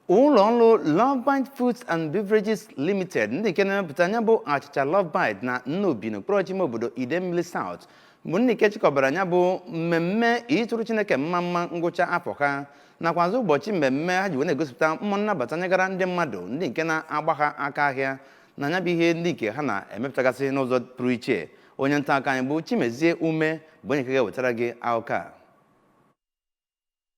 Ụlọ ọrụ Lovebite Foods and Beverages Limited, ndị nke na-emepụta ya bụ achịcha Lovebite na Nnobi n'okpuru ọchịchị ime obodo Idemmili South, bụ ndị nke chịkọbara ya bụ mmemme ịtụrụ Chineke mma mma ngwụcha afọ ha, nakwazi ụbọchị mmemme ha ji wee na-egosipụta mmụọ nnabata nyegara ndị mmadụ ndị nke na-agba ha aka ahịa na ya bụ ihe ndị nke ha na-emepụtagasị n'ụzọ pụrụ iche. Onye nta akụkọ anyị bụ Chimezie Ume bụ onye nke ga-ewetara gị akụkọ a.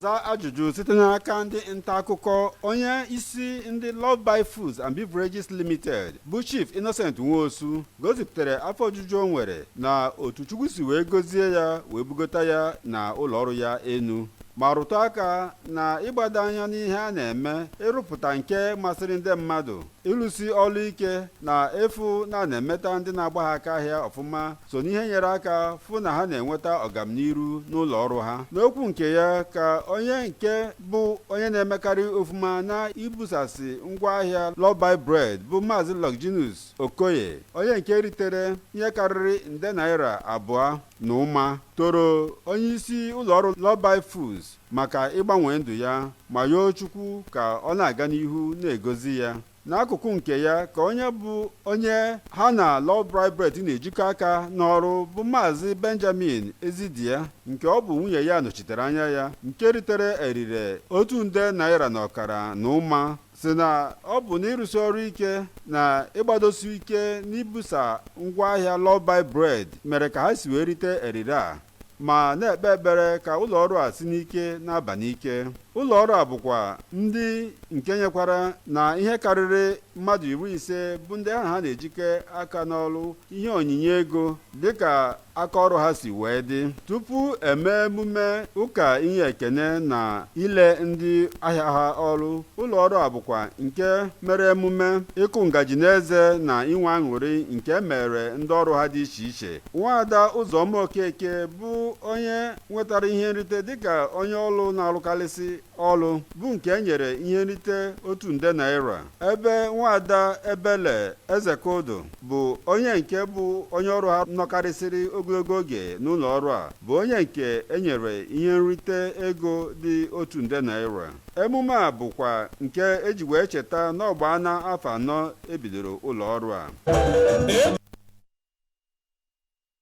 Zaa ajụjụ site n'aka ndị nta akụkọ, onye isi ndị Lovebite Foods and Beverages Limited bụ Chief Innocent Nwosu gosipụtara afọ ojuju o nwere na otu Chukwu si wee gozie ya wee bugota ya na ụlọọrụ ya enu, ma rụtụ aka na ịgbado anya n'ihe a na-eme, ịrụpụta nke masịrị ndị mmadụ, ịlụsi ọlụ ike na ịfụ na a na-emeta ndị na-agba ha aka ahịa ọfụma so n'ihe nyere aka fụ na ha na-enweta ọgamniru n'ụlọ ọrụ ha. N'okwu nke ya, ka onye nke bụ onye na-emekarị ofuma na ibusasị ngwaahịa Lovebite Bread bụ Maazị Longinus Okoye, onye nke ritere ihe karịrị nde naira 2 na ụma, toro onye isi ụlọọrụ Lovebite Foods maka ịgbanwe ndụ ya, ma yoo Chukwu ka ọ na-aga n'ihu na-egozi ya. N'akụkụ nke ya, ka onye bụ onye ha na Lovebite Bread na-ejikọ aka n'ọrụ bụ Maazị Benjamin Ezidia, nke ọ bụ nwunye ya nọchitere anya ya, nke ritere erire otu nde naira na ọkara na ụma, si na ọ bụ n'ịrụsi ọrụ ike na ịgbadosi ike n'ibusa ngwaahịa Lovebite Bread mere ka ha si wee rite erire a, ma na-ekpe ekpere ka ụlọọrụ a si n'ike na-aba n'ike. Ụlọọrụ a bụkwa ndị nke nyekwara na ihe karịrị mmadụ 50 bụ ndị ahụ ha na-ejike aka n'ọrụ ihe onyinye ego dịka aka ọrụ ha si wee dị. Tupu eme emume ụka inye ekene na ile ndị ahịa ha ọrụ, ụlọọrụ a bụkwa nke mere emume ịkụ ngaji n'eze na inwe aṅụrị nke mere ndị ọrụ ha dị iche iche. Nwaada Ụzọma Okeke bụ onye nwetara ihe nrite dịka onye ọrụ na-arụkarịsị ọrụ, bụ nke e nyere ihe nrite 1 nde naira, ebe nwaada Ebele Ezekodo bụ onye nke bụ onye ọrụ ha nọkarịsịrị ogologo oge n'ụlọ ọrụ a, bụ onye nke e nyere ihe nrite ego dị 1 nde naira. Emume a bụkwa nke eji wee cheta n'ọgbaana afọ 4 ebidoro ụlọ ọrụ a.